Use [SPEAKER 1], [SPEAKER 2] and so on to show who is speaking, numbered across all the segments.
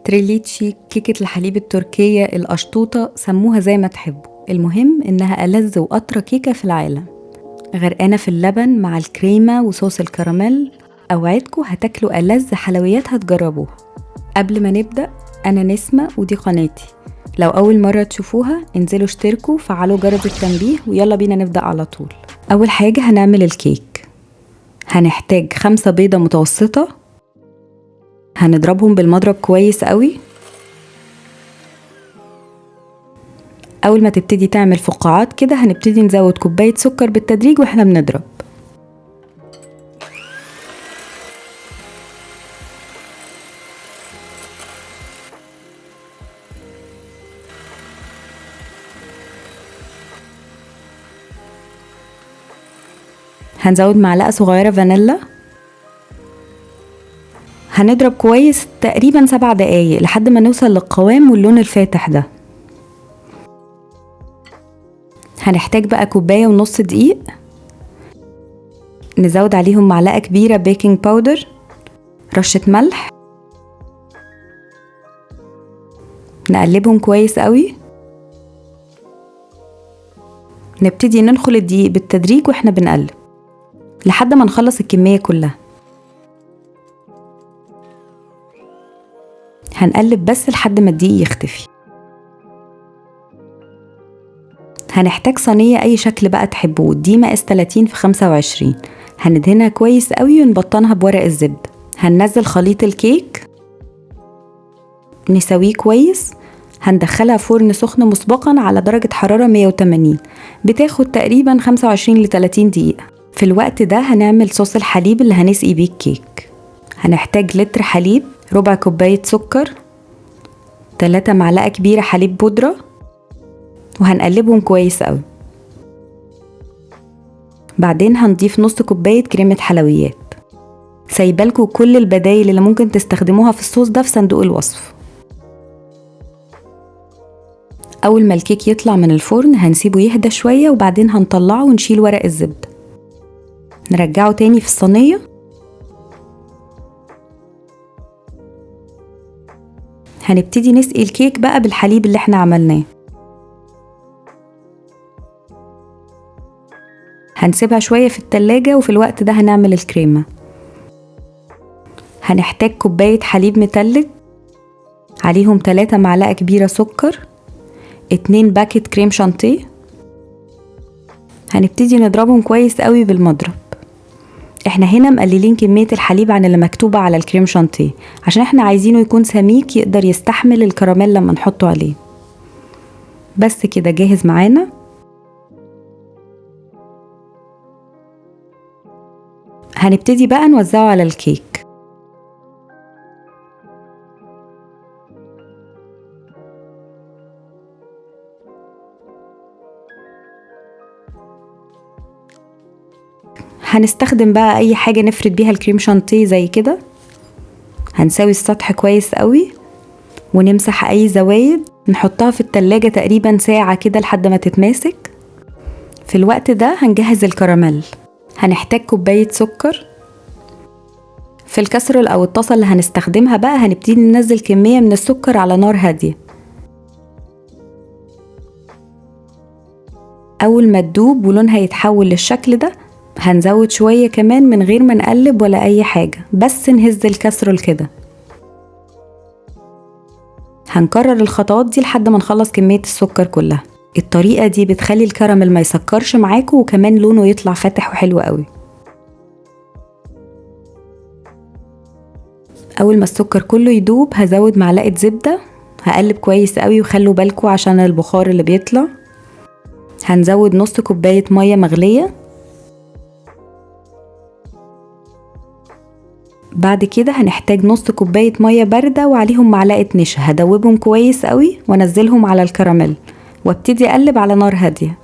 [SPEAKER 1] تريليتشي، كيكة الحليب التركية، القشطوطة، سموها زي ما تحبوا، المهم إنها ألذ وأطرى كيكة في العالم. غرقانة في اللبن مع الكريمة وصوص الكراميل. أوعدكم هتاكلوا ألذ حلويات هتجربوها. قبل ما نبدأ، أنا نسمة ودي قناتي، لو أول مرة تشوفوها انزلوا اشتركوا، فعلوا جرس التنبيه، ويلا بينا نبدأ على طول. أول حاجة هنعمل الكيك. هنحتاج 5 بيضة متوسطة، هنضربهم بالمضرب كويس قوي. أول ما تبتدي تعمل فقاعات كده هنبتدي نزود كوباية سكر بالتدريج واحنا بنضرب. هنزود معلقة صغيرة فانيلا. هنضرب كويس تقريبا 7 دقايق لحد ما نوصل للقوام واللون الفاتح ده. هنحتاج بقى 1.5 كوباية دقيق، نزود عليهم معلقة كبيرة baking powder، رشة ملح، نقلبهم كويس قوي. نبتدي ننخل الدقيق بالتدريج واحنا بنقلب لحد ما نخلص الكمية كلها. هنقلب بس لحد ما الدقيق يختفي. هنحتاج صينية أي شكل بقى تحبوه، دي مقاس 30 في 25. هندهنها كويس قوي ونبطنها بورق الزبدة. هننزل خليط الكيك، نسويه كويس. هندخلها فرن سخن مسبقا على درجة حرارة 180، بتاخد تقريبا 25 ل 30 دقيقة. في الوقت ده هنعمل صوص الحليب اللي هنسقي بيه الكيك. هنحتاج لتر حليب، ربع كوباية سكر، 3 معلقة كبيرة حليب بودرة، وهنقلبهم كويس قوي. بعدين هنضيف نص كوباية كريمة حلويات. سايبالكوا كل البدايل اللي ممكن تستخدموها في الصوص ده في صندوق الوصف. أول ما الكيك يطلع من الفرن هنسيبه يهدى شوية، وبعدين هنطلعه ونشيل ورق الزبدة، نرجعه تاني في الصينية. هنبتدي نسقي الكيك بقى بالحليب اللي احنا عملناه. هنسيبها شوية في التلاجة، وفي الوقت ده هنعمل الكريمة. هنحتاج كوباية حليب متلج، عليهم 3 معلقة كبيرة سكر، 2 باكت كريم شانتيه. هنبتدي نضربهم كويس قوي بالمضرب. احنا هنا مقللين كمية الحليب عن اللي مكتوبة على الكريم شانتيه عشان احنا عايزينه يكون سميك يقدر يستحمل الكراميل لما نحطه عليه. بس كده جاهز معانا. هنبتدي بقى نوزعه على الكيك. هنستخدم بقى اي حاجة نفرد بيها الكريم شانتيه زي كده. هنساوي السطح كويس قوي ونمسح اي زوايد. نحطها في التلاجة تقريبا ساعة كده لحد ما تتماسك. في الوقت ده هنجهز الكراميل. هنحتاج كوباية سكر. في الكسرول او الطاسة اللي هنستخدمها بقى هنبتدي ننزل كمية من السكر على نار هادية. اول ما تدوب ولونها يتحول للشكل ده هنزود شوية كمان من غير ما نقلب ولا أي حاجة، بس نهز الكسرول كده. هنكرر الخطوات دي لحد ما نخلص كمية السكر كلها. الطريقة دي بتخلي الكراميل ما يسكرش معاكم، وكمان لونه يطلع فاتح وحلو قوي. أول ما السكر كله يدوب هزود معلقة زبدة، هقلب كويس قوي وخلوا بالكم عشان البخار اللي بيطلع. هنزود نص كوباية مية مغلية. بعد كده هنحتاج نص كوباية مية باردة وعليهم معلقة نشا. هدوبهم كويس قوي وانزلهم على الكراميل وابتدي اقلب على نار هادية.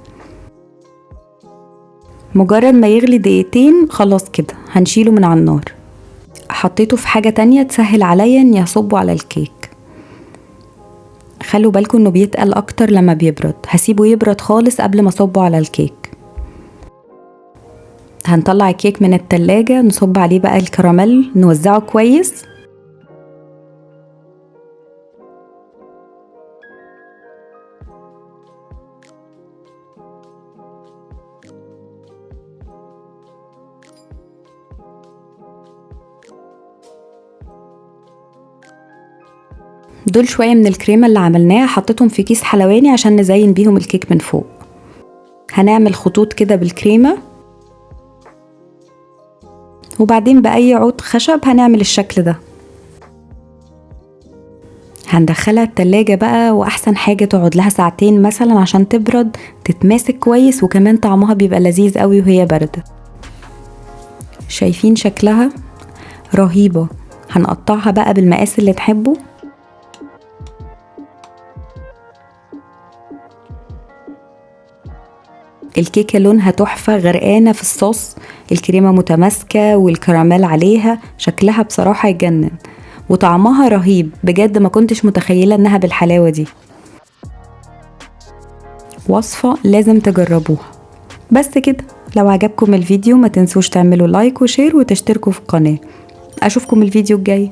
[SPEAKER 1] مجرد ما يغلي دقيقتين خلاص كده هنشيله من على النار. حطيته في حاجة تانية تسهل عليا اني اصبه على الكيك. خلوا بالكم انه بيتقل اكتر لما بيبرد، هسيبه يبرد خالص قبل ما اصبه على الكيك. هنطلع الكيك من التلاجة، نصب عليه بقى الكراميل، نوزعه كويس. دول شوية من الكريمة اللي عملناها حطيتهم في كيس حلواني عشان نزين بيهم الكيك من فوق. هنعمل خطوط كده بالكريمة، وبعدين بأي عود خشب هنعمل الشكل ده. هندخلها التلاجة بقى، وأحسن حاجة تقعد لها ساعتين مثلا عشان تبرد تتماسك كويس، وكمان طعمها بيبقى لذيذ قوي وهي باردة. شايفين شكلها رهيبة. هنقطعها بقى بالمقاس اللي تحبه. الكيكة لونها تحفة، غرقانة في الصوص، الكريمة متماسكة والكراميل عليها، شكلها بصراحة يجنن وطعمها رهيب بجد. ما كنتش متخيلة انها بالحلاوة دي. وصفة لازم تجربوها. بس كده، لو عجبكم الفيديو ما تنسوش تعملوا like و share وتشتركوا في القناة. اشوفكم الفيديو الجاي.